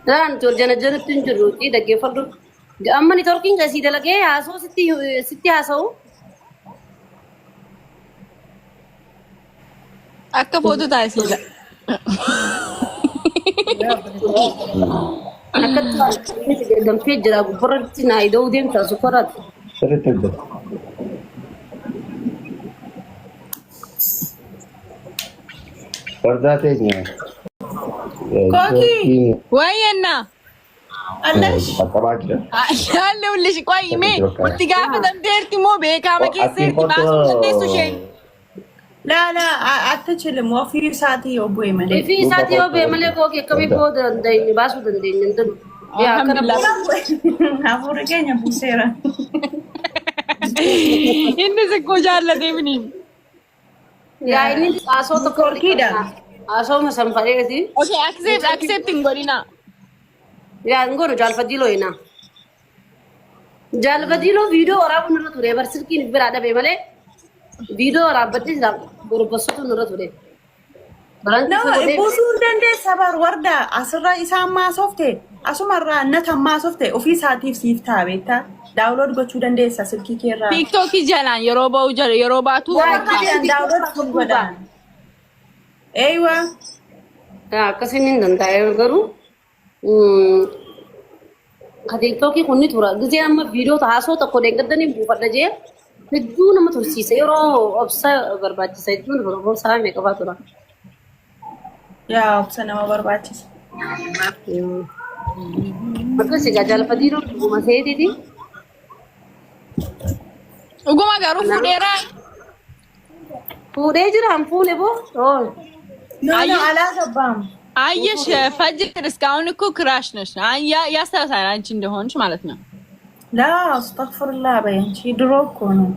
Dhaan nuti wal janajjanutti hin jirruuti dhaggeeffadhu. Amma niitoorkiin kan sii dalagee haasoo sitti sitti haasa'u. Akka footoo taasisa. Akkatti danfee jira gubbarratti naa ida'uu deemta sukkaaraati. Sirriitti hojjeta. Fardaa teenya. Kookii. Wayyannaa. Allash. Qaqqabaa jira. Yaallee qoy mee itti gaafatamteerti moo beekaama keesseerti baasuu dandeessu isheen. Laa laa አትችልም። Ofii isaatii yoo bu'e malee. Ifii isaatii yoo ba'e malee kookii akkamii ba'uu dandeenya baasuu dandeenya hin danda'u. Yaa akkana Alhamdulillah. Hafuurri keenya buuseera. Inni sikkoo jaallatee mini. Yaa inni haasoo tokko Koorkiidha. Haasoo masanfareeti. Okay, accept accept hin godhina. Yaa hin godhu jaalfadiiloo hinaa. Jaalfadiiloo viidiyoo waraabuun irra ture bar silkiin biraa dhabe malee viidiyoo waraabbattee jira gorbasuutu nurra ture. No, buusuu hin dandeessa bar warda asirra isaan maasofte asumarraa nata maasofte ofii isaatiif siif ta'a beektaa download gochuu dandeessa silkii keerraa. TikTokii jalaan yeroo ba'u jala yeroo baatu. Download siin godhan. Eeywa. Akkasiin hin danda'e garuu ka TikTokii kun ni tura. Gizee amma viidiyoo haasoo tokko deeggaddanii buufadha jee hedduu nama tursiisa. Yeroo obsa barbaachisa hedduu nama obsa meeqa fa'aa tura. Yaa obsa nama barbaachisa. Akkas egaa jaalfatiinuu dhuguma seetiiti. Dhuguma garuu fuudheeraa. Fuudhee jira hin fuune boo. No, no, አላገባም። አየሽ ፈጅር እስካሁን እኮ crush ነሽ። ያስታውሳል አንቺ እንደሆንሽ ማለት ነው። ላ አስተግፊሩላህ በይ አንቺ ድሮ እኮ ነው።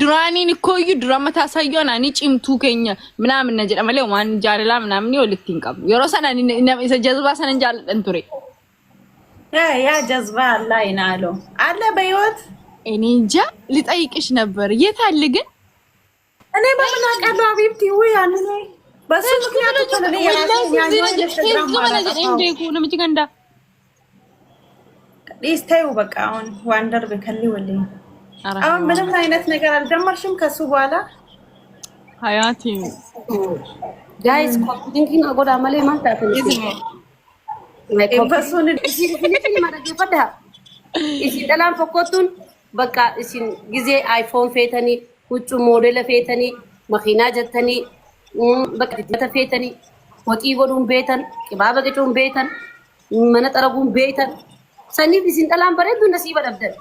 Duraaniin ikkooyyuu dura mataa sayyoo naani cimtuu keenya ምናምን na jedha malee waan jaalalaa ምናምን walitti hin qabu. Yeroo sana isa jazbaa sana jaalladhan ture. ያ ያ ጀዝባ አላ ይናለው አለ በህይወት። እኔ እንጃ ልጠይቅሽ ነበር። የት አለ ግን? እኔ በምን አውቃለሁ? حبيبتي ውይ ያንን በሱ ምክንያት እኮ ነው እኔ የራሴን ያኛውን ኢንስታግራም ማላጠፋው። Namichi gandaa. ዲስ ተይው በቃ አሁን ዋንደር በከሊ ወለኝ አሁን ምንም አይነት ነገር አልጀመርሽም ከሱ በኋላ? ሀያቲ። Guys, copy linkiin godhaa malee maal taatan isin? በሱን Isin dhaggeeffadhaa. Isin dhalaan fokkottuun bakka isin gizee iPhone feetanii, huccuu moodela feetanii, makiinaa jettanii, bakka dibata feetanii, waxii godhuun beetan, qibaaba qicuun beetan, mana xaraguun beetan. Saniif isin dhalaan bareeddu nasiiba dhabdan.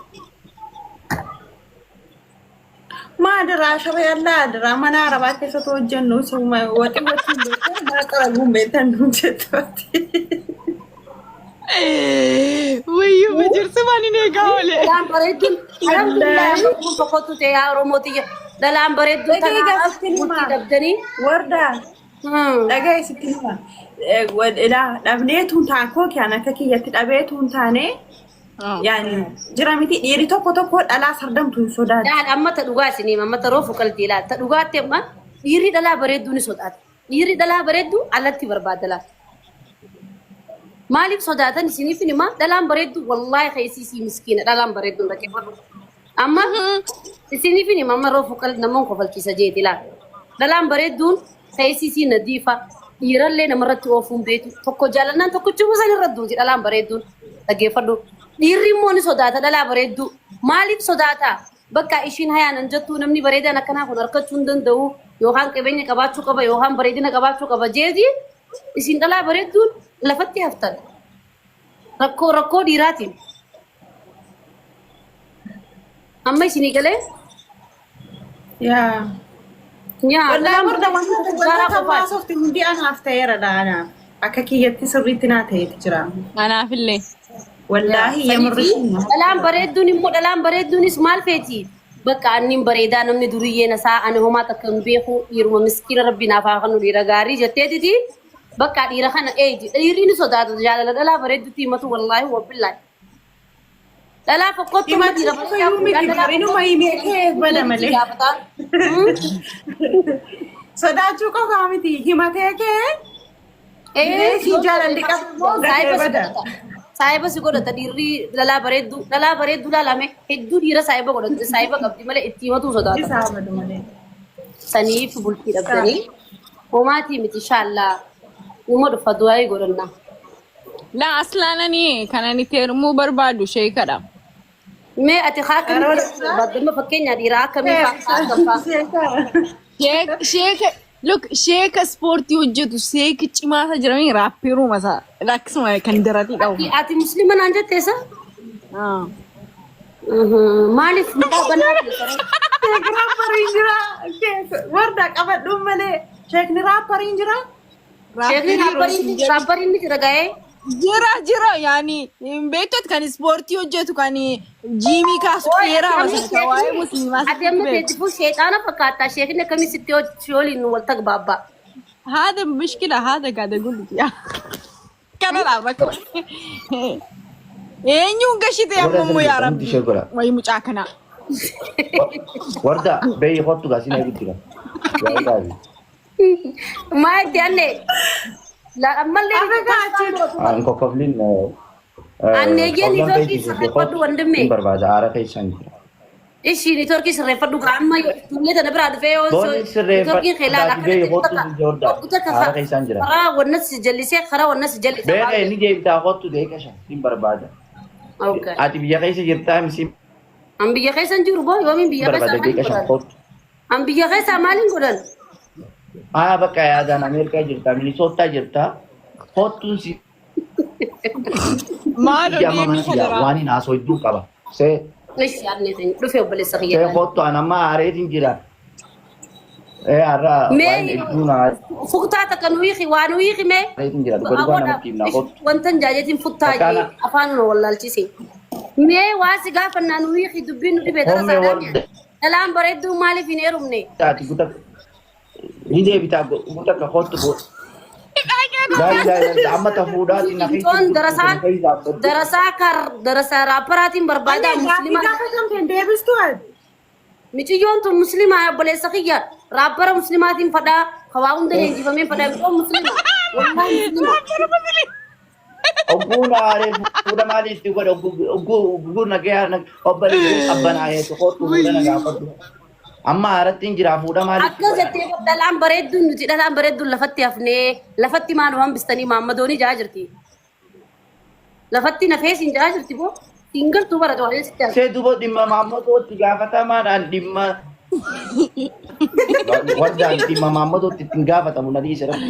Maadiraa shari'allaa adiraa mana arabaa keessatti hojjennu suma waxii gochuun beektan mana xaraguun beektan nuun jettuutti. Wayyuu bajirsi waan hin eegaa oole. Dhalaan bareedduun alhamdulillah kun fokkottu ta'e yaa Oromoo tiyya. Dhalaan bareedduun Dhagee tanaaf gaafatti murtii himaa. dhabdanii. Wardaa dhagee sitti hima. Ilaa dhabneetuun taan koo kiyaan akka kiyyatti dhabeetuun taane yaani jira miti dhiirri tokko tokko dhalaa sardamtu hin sodaatu. Dhaal amma ta dhugaa isinii amma ta roofu qalbii laal ta dhugaatti amma dhiirri dhalaa bareedduu ni sodaata. Dhiirri dhalaa bareedduu alatti barbaada laal. Maaliif sodaatan isiniif himaa dhalaan bareedduu wallaahi keessiisii miskiina dhalaan bareedduu dhaggeeffadhu. Amma isiniif hima amma roofu qalbii namoon kofalchiisa jeeti laal. Dhalaan bareedduun keessiisii nadiifa dhiirallee namarratti oofuun beetu tokko jaalannaan tokkichuma san irra duuti dhalaan bareedduun dhaggeeffadhu. Dhiirri immoo ni sodaata dhalaa bareedduu. Maaliif sodaata? Bakka ishiin hayaan jettuu namni bareedaan akkanaa kun harkachuu hin danda'u yookaan qabeenya qabaachuu qaba yookaan bareedina qabaachuu qaba jeeti isin dhalaa bareedduun lafatti haftan. Rakkoo rakkoo dhiiraatiin. Amma isinii galee? Yaa. Yaa Wallaahi dhalaan warda bareedduun wantoota gaaraa wantoota qofaati. baasofti hundi anaaf ta'eera dha anaaf. Akka kiyyatti sirriitti naa ta'eeti jira. Anaafillee. Wallaahi yemirri. Dhalaan bareedduun immoo dhalaan bareedduunis maal feeti? Bakka anniin bareedaa namni duriyyeen isaa ani homaa takka hin beeku dhiiruma miskiina rabbi naaf haa kennu dhiira gaarii jetteetiti bakka dhiira kana eeji dhiirri ni sodaata jaalala dhalaa bareedduutti himatu wallaahi wabillaahi. Dhalaa fokkottuu amma Himachuu dhiira qofa bareedaa iyyuu miti fuudhaa dhalaa inuma fokkottuu himee kee bada si malee. gaafataa. Sodaachuu qofaa miti himatee kee Ee diree sii yoo jaalalli qabu immoo gatee saayiba si bada. godhata. Saayiba si godhata dhiirri dhalaa bareedduu dhalaa bareedduu laalame hedduu dhiira saayiba godhate saayiba qabdi malee itti himatuu sodaata. Isaa badu malee. Saniif bultii dhabdanii homaatii miti inshaallaa numa dhufa du'aayii godhanna. Laa aslaanani kan ani itti heerumuu barbaadu sheekadha. Mee ati haa akkamitti heerumuu barbaadda? Amma fakkeenyaa dhiiraa akkamii fa'aa akkam fa'aa? Sheeka look sheeka ispoortii hojjetu sheeki cimaa isa jedhanii raappiiruma isaa akkasuma kan daratii qabu. Ati ati muslima naan jette isa? Maaliif mucaa banaa ta'e? Sheek raappariin jira. Warda qabadhuun malee sheekni raappariin jira. Sheekni raappariin raappariin ni jira ga'ee. Jira jira yaani hin beektu kan ispoortii hojjetu kan jiimii kaasu dheeraa masaka waa'ee musliimaa Ati amma sirriitti beeku. teetifuu sheexaana fakkaata. Sheekni akkamii sitti si waliin wal tagbaabbaa. هذا مشكلة هذا قاعد أقول لك يا كان لا ركب eenyuun gashite Warda amma immoo asirra yaa jirta, rabbi hundi ishee godha. wayi mucaa kana Warda beeyi kottu gaa siin eegu jira. Yaa'ii gaarii. Maa itti anne ammallee An kokkofliin Anneeyyee qollan niitoorkii beeyi sirreeffadhu wandimme. hin barbaada aara keessan jira. Ishii niitoorkii sirreeffadhu gaa amma ijoollee tana biraa dhufee yoo Boonni sirreeffadhu niitoorkiin kee ilaala daati beeyi kottu si joorda aara keessan jira. karaa wanna si jallisee karaa wanna si jallisa. Beeka inni deebitaa kottu deeqa shan hin barbaada. Okay. Ati biyya keessa jirtaa misi An biyya keessa hin jiru boo yoomiin biyya keessa barbaada maaliin deeqa shan godhan? kottu. An biyya keessa maaliin godhan? Haa bakka yaadaan Ameerikaa jirtaa Minisootaa jirtaa kottuun si maaloo biyya amma deemii mana biyya kadaraa waan hin haasoo hedduu qaba. See Ishi yaadne dhufee obboleessa see kiyya. kottu an amma aareetiin jira. Ee har'a waan Mee hedduu na fuktaa takka nu hiiki waa nu hiiki mee. aareetiin jira dhuga dhugaa namatti himna kottu. Wantan jaajetiin futtaa jee Fakkaana afaan nu wallaalchise. Mee waa si gaafannaa nu hiiki dubbiin nu dhibee dara homme saadhaa warda Dhalaan bareedduu maaliif hin heerumne? ati guta ni deebitaa guta ka kottu bo. Laa ilaaha illallah amma ta fuudhaati na keessa Mucoon jirtu darasaan kana keessa dhaabbadhu. darasaa kar darasaa raapparaatiin barbaadaa Anne gaaffii muslimaa. gaafatamteen deebistu ati. Miciyyoon tun muslimaa obboleessa kiyya raappara muslimaatiin fadhaa hawaa hunda leenjifamee fadhaa miciyyoon muslima. Wallahi muslima. Ogguun aaree fuudha maaliif itti godha ogguu nagaya obboleessi qabbanaa'eetu kottu fuudha na gaafadhu. Amma aaratti hin jira fuudha maaliif itti Akkas godha? jettee dhalaan bareedduun nuti dhalaan bareedduun lafatti hafnee lafatti maa nu hambistanii maammadoonii jaa jirti. Lafatti nafee siin jaa jirti boo. Siin galtuu bara waan sitti hafe. See duuba dhimma maammadootti gaafatamaadhaan dhimma wardaan dhimma maammadootti ittiin gaafatamu na dhiise rabbi.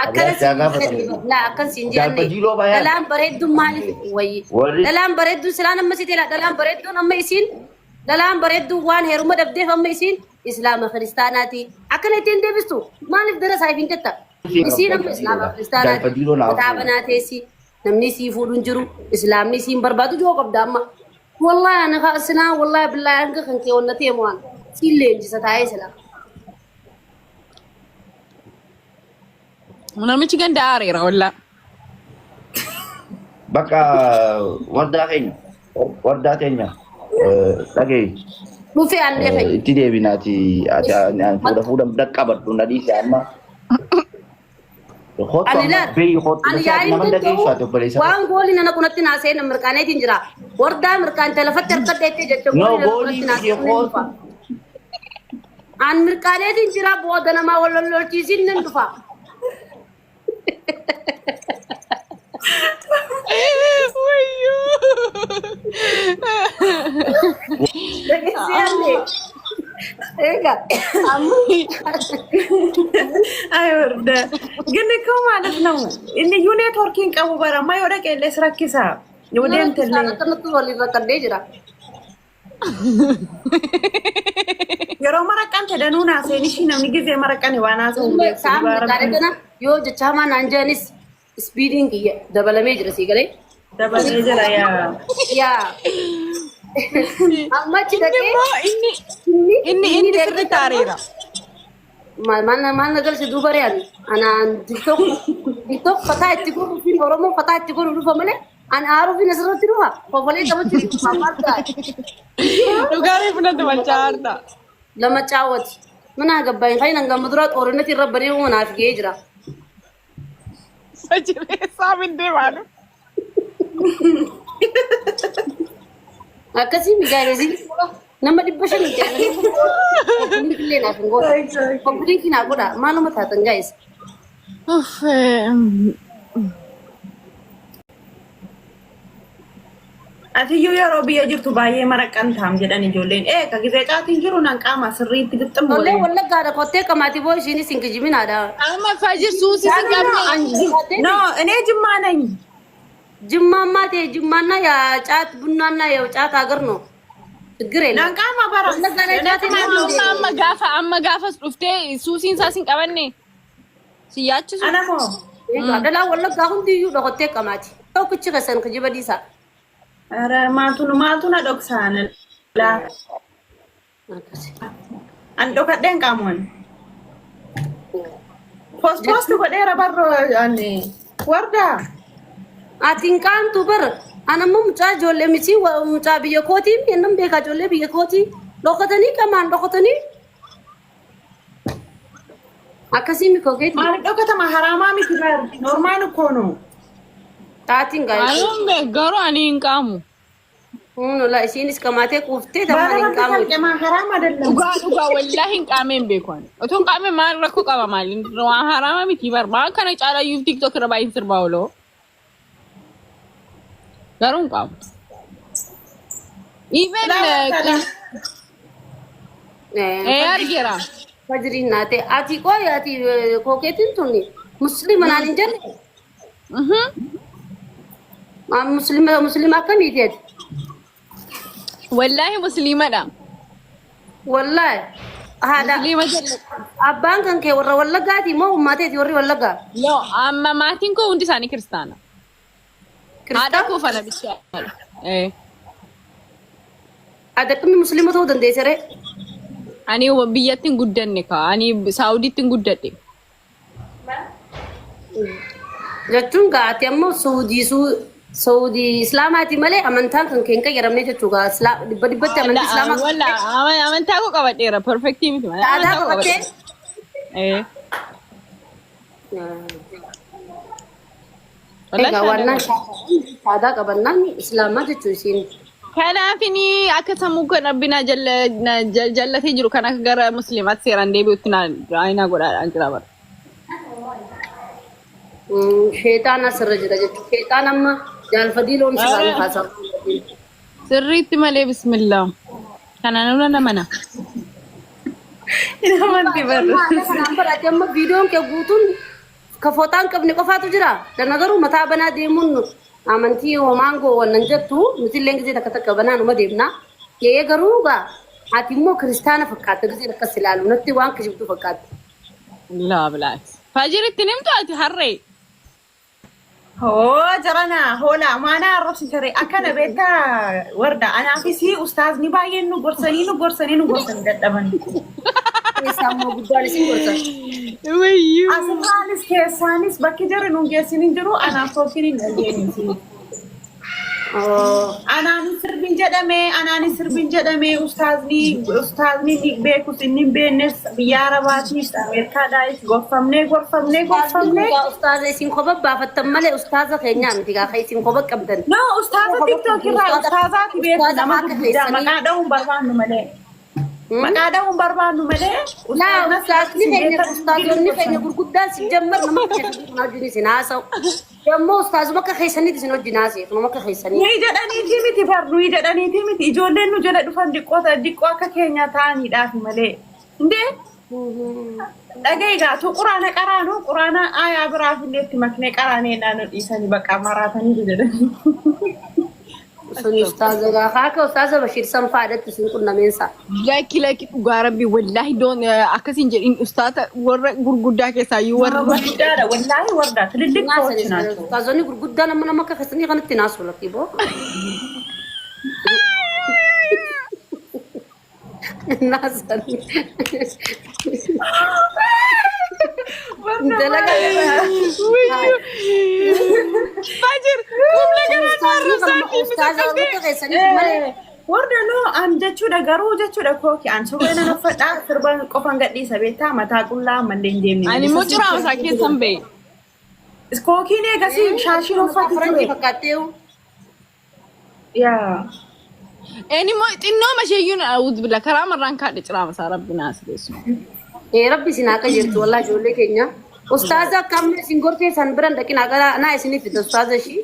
Akkana Abiraatti haa siin gaafatamu. laa akkan siin jenne Jaalbajiiloo baay'ee. dhalaan bareedduun maaliif wayyi Warri dhalaan bareedduun silaan amma si teela dhalaan bareedduun amma isiin dhalaan bareedduun waan heeruma dhabdeef amma isiin islaama kiristaanaati akkana ittiin deebistu maaliif dara saayif hin jetta isiin amma islaama kiristaanaati Jaalbajiiloo naaf. kitaaba naa teessi namni sii fuudhu hin jiru islaamni siin barbaadu joo qabda amma wallahi ana kaa silaa wallahi billahi hanga kan kee wanna ta'e waan siin leenjisa taa'ee silaa. Namichi ganda aareera wallaa. Bakka wardaa keenya wardaa keenya dhagaye Dhufee annee fa'i. itti deebinaati ati fuudha fuudha dhaqqabadhu na dhiise amma. Kottu Ani amma laal beeyi kottu ani na yaa'in nama danda'u dhageessu ati obboleessa koo. waan goolii nana kunatti naa seena mirqaaneetiin jira. Wardaa mirqaante lafatti harkadheettee jecha No goolii nana goolii kunatti naa kiyya seena hin kottu. dhufa. An mirqaaneetiin jira booda namaa wal lolchiisiin nan dhufa. Dhageessee anne. Egaa amma Ay warda. ግን እኮ ማለት ነው ልዩ ኔትወርኪን qabu bara amma yoo dhaqe illee si rakkisa. Yoo nama deemte rakkisaa illee akkanatti waliin rakkadhee jira. yeroo maraqqante danuu naaseen ishii namni gizee maraqqane waan haasa'u hin beeku Sa'aan dhugaa mirqaanee rabbi. kana yoo jecha hamaa naan jedhanis ispiidiin kiyya dabalamee jira sii galee. Dabalee jira yaa. Yaa amma achi Inni dhaqee immoo inni inni inni inni inni deemee sirriitti aareera. maal maal maal na galche duuba re'an anaan tiktok tiktok fataa itti godhu fi oromoo fataa itti godhu dhufa malee An aaruuf hin asirratti dhufa. Kofolee taphachuuf dhufa maal ta'a? Dhugaa reefu natti malchaa harta. Lama caawwati. Mana gabbaa'in kan hin gamma duraa xoorinati irra banee naaf ga'ee jira. Fajireessaa bindee maalu. Akkasii migaa'ee nama 500 hin jedhan. Koppiliin illee naaf hin godha. Koppiliin naa godha. Maaluma taatan gaa'is. Uff. Atiyyuu yeroo biyya jirtu baay'ee maraqqan taam jedhan ijoolleen. Ee ka gizee caatiin jiru nan qaama sirriitti gixxim Tollee godhe. Wallaggaadha kottee qamaati boo ishiinis hin kijibinaadha. Amma Fajir suusii si qabne. No, እኔ ጅማ ነኝ። ጅማማ ta'e ጅማና የጫት ቡናና የጫት ሀገር ነው። ችግር የለም። Nan qaama bara. Wallagga ላይ ጫት የለም እንዴ? Amma gaafa amma gaafas dhuftee suusiin isaa sin qabanne. Si yaachisu. Anamoo. Egaa dhalaa Wallaggaa hundiyyuu dhokottee qamaati. Tokkichi keessan kijiba dhiisaa. ኧረ maaltu maaltu na dhoksaan laa. An dhokadheen qaamoon. Post post godheera barroo ani wardaa. Ati hin qaamtu bar. Anammoo mucaa ijoollee miti mucaa biyya kootii innan beekaa ijoollee biyya kootii dhokatanii qamaan dhokatanii akkasii mikokeeti. Maaliif dhokatama haraamaa miti bar normal እኮ ነው። Taatiin gaa'e. Ani garuu ani hin qaamu. Humna isiinis qamaatee quuftee tammaan hin qaamu. ባለመብት ሀራም አይደለም። Dhugaa dhugaa wallaahi hin qaamee hin beeku ani. Otoo hin qaamee maal rakkoo qaba maali? Waan haraama miti bar. Maal kana caalaa iyyuu TikTok irra baay'een sirbaa ooloo. Garuu hin qaamu. Even ee argeera. Fajriin naate ati qoy ati kookeetiin tuni muslima naan hin jenne. Muslima muslima akkamiiti ati? Wallaahi musliimadha. Wallaahi haadha Musliima jedhu. Abbaan kan kee warra Wallaggaati moo uummateeti warri Wallaggaa? No, amma maatiin koo hundi isaanii kiristaana. Haadha Kiristaan? Koo fana bichaadha. Ee. Ati akkamii muslima ta'uu dandeesse ree? Ani biyyatti hin guddanne ka. Ani Saawudiitti hin guddadhe. Jechuun gaa ati ammoo Suudii Saudii Islaamaati malee amantaan kan kee hin qayyaramne jechuu gaa dhibba dhibbatti amantii Islaamaa. Walla amantaa koo qabadheera. Perfectii miti malee. Aadaa Amantaa koo qabattee? Qabadheera. Ee. Wallahi Egaa aadaa waannaan qabadhe. aadaa qabannaan Islaamaa jechuu isiin. Kanaafini akka sammuu kan Rabbi na jallatee jiru kan akka gara musliimaatti seeraan deebi'utti na du'aa godhaadhaan jira bara. Sheexaan asirra jira jechuudha. Sheexaan amma jaalfadii loon sirraa haasaa. Sirriitti malee bismillah. Kana nuna namana. Amantii barra. Kanaan barate amma viidiyoon kee guutuun ka fooxaan qabne qofaatu jira. Dana garuu mataa banaa deemuun amantii homaan goowwan jettu nuti illee gisee takka takka banaa numa deemna. Kee garuu gaa ati immoo kiristaana fakkaatta gisee akkas ilaalu natti waan kijibdu fakkaatta. Laa bilaas. Fajiritti nimtu ati harree. Hoo jarana hoolaa maana arrabsitare akkana beektaa warda anaafis ustaazni baay'een nu gorsanii nu gorsanii nu gorsanii dadhaban. Keessaa immoo guddaan isin gorsa. Wayyuu. Asirraanis keessaanis bakki jarri nu geessin hin jiru anaaf tookiin hin dhageenyisi. Anaanis sirbiin jedhame anaanis sirbiin jedhame ustaazni ustaazni ni beekus inni hin beeknes biyya Arabaatiis Ameerikaadhaas gorfamnee gorfamnee gorfamnee. Ustaaza isin kopha baafattan malee ustaaza keenyaa miti gaafa isin kopha qabdan. No, ustaaza TikTok irraa ustaazaati beeku nama gurguddaa maqaa dha'uun barbaannu malee. Maqaa dha'uun barbaannu malee. Laa ustaazni keenya ustaazonni keenya gurguddaan si jammar nama akka keessanitti wajjin isin haasa'u. Yommuu ustaazuma akka keessanitti isin wajjin haasa'e nama akka keessanii. Nuyi jedhaniitii miti bar nuyi jedhaniitii miti ijoolleen nu jala dhufan diqqoo diqqoo akka keenya ta'aniidhaaf malee. Indee dhaga'i gaatu quraana qaraanu quraana aayaa biraaf illee itti maknee qaraanee naannoo dhiisanii bakka maraatanii jedhanii. Sun ustaaza gaafa akka ustaaza Bashiir Sanfaadhatti isin qunnameensa. Lakki lakki dhugaa rabbi wallaahi doon akkasiin jedhin ustaata warra gurguddaa keessaa iyyuu warra Gurguddaadha wallaahi warda ትልልቅ ሰዎች ናቸው። Ustaazonni gurguddaan amma nama akka keessanii kanatti naasu lakkii boo. Naasan. Dalagaa. Fajir humna kanuma ustaaza warra keessaniif malee. Warra noo an jechuudha garuu jechuudha kooki an surree nan uffadhaa sirba qofan gadhiisa beektaa mataa qullaa ammallee hin deemne. Ani immoo ciraa isaa keessan ba'e. Kookiin eegasii shaashiin uffati Faranjii ture. fakkaattee. Yaa. Inni immoo xinnoo masheeyyuun awuuz bila karaa marraan kaadhe ciraa isaa rabbi naas geessu. Ee rabbi isin haa qajeelchu wallahi ijoollee keenya. Ustaaza akka amma isin gortee san biran dhaqin akka naa isiniif fida ustaaza ishii.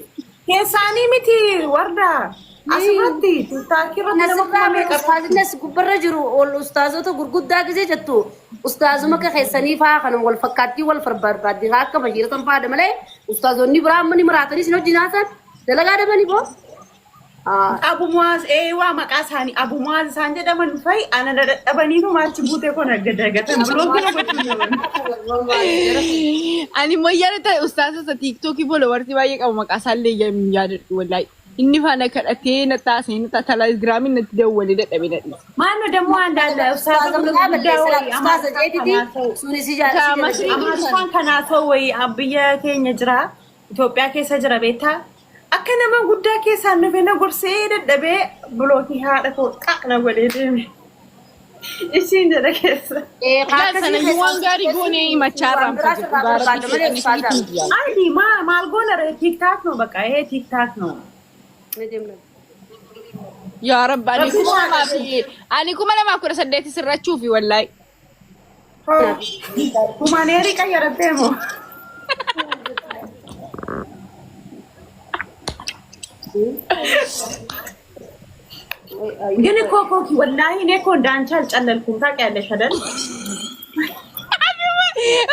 Keessaanii miti warda asirratti tiktaakii irratti nama Nasirraa kuma meeqa ustaazinni as gubbarra jiru ol ustaazota gurguddaa gisee jettu ustaazuma akka keessanii faa kan wal fakkaattii wal barbaaddi haa akka bashiiratan faadha malee ustaazonni biraa amma ni maraatanii isin hojii naasan dalagaa dhabanii boo. Abu Muaz ee waa maqaa isaanii Abu Muaz isaan jedhaman fa'i ana dadhabaniitu maachi buutee kun dagatan bilookii na gochuu dhaban. Ani immoo yaada ustaaza isa tiiktookii foolowarsii baay'ee qabu maqaa isaallee hin yaadadhu wallaahi. Inni faana kadhatee na taasise na telegiraamiin natti dawwalee dadhabee na dhiise. Maanno dammoo andaalla ustaaza Ustaaza maqaa gurguddaa balleessaa wayii ustaaza jeetiti suni si jaalladha. Amaariffaan kanaa ta'u wayii biyya keenya jira Itoophiyaa keessa jira beektaa akka nama guddaa keessaan dhufe na gorsee dadhabee bilookii haadha koo qaq na godhee deeme. Ishiin jedha keessa. Sana iyyuu waan gaarii goonee himachaa irraan fayyadu. Adi maa maal goona ree TikTok ነው በቃ ይሄ TikTok ነው። Yaa Rabbi ani 2018 sirrachuufi wallaahi. Humaneerii qayyarattee moo? ግን እኮ ኮኪ ወላሂ እኔ እኮ እንዳንቺ አልጨለልኩም ታውቂያለሽ አይደል?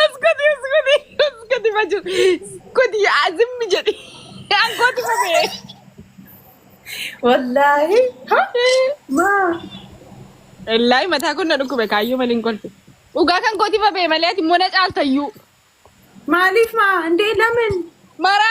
Asgoti asgoti asgoti baju asgoti azim jedhi angoti babe. ወላሂ ማ Wallaahi mataa kun na dhukkube kaayyoo malee hin kolfe. Dhugaa kan kooti babe malee ati immoo na caaltayyuu. maaliif ማ እንዴ ለምን? Mara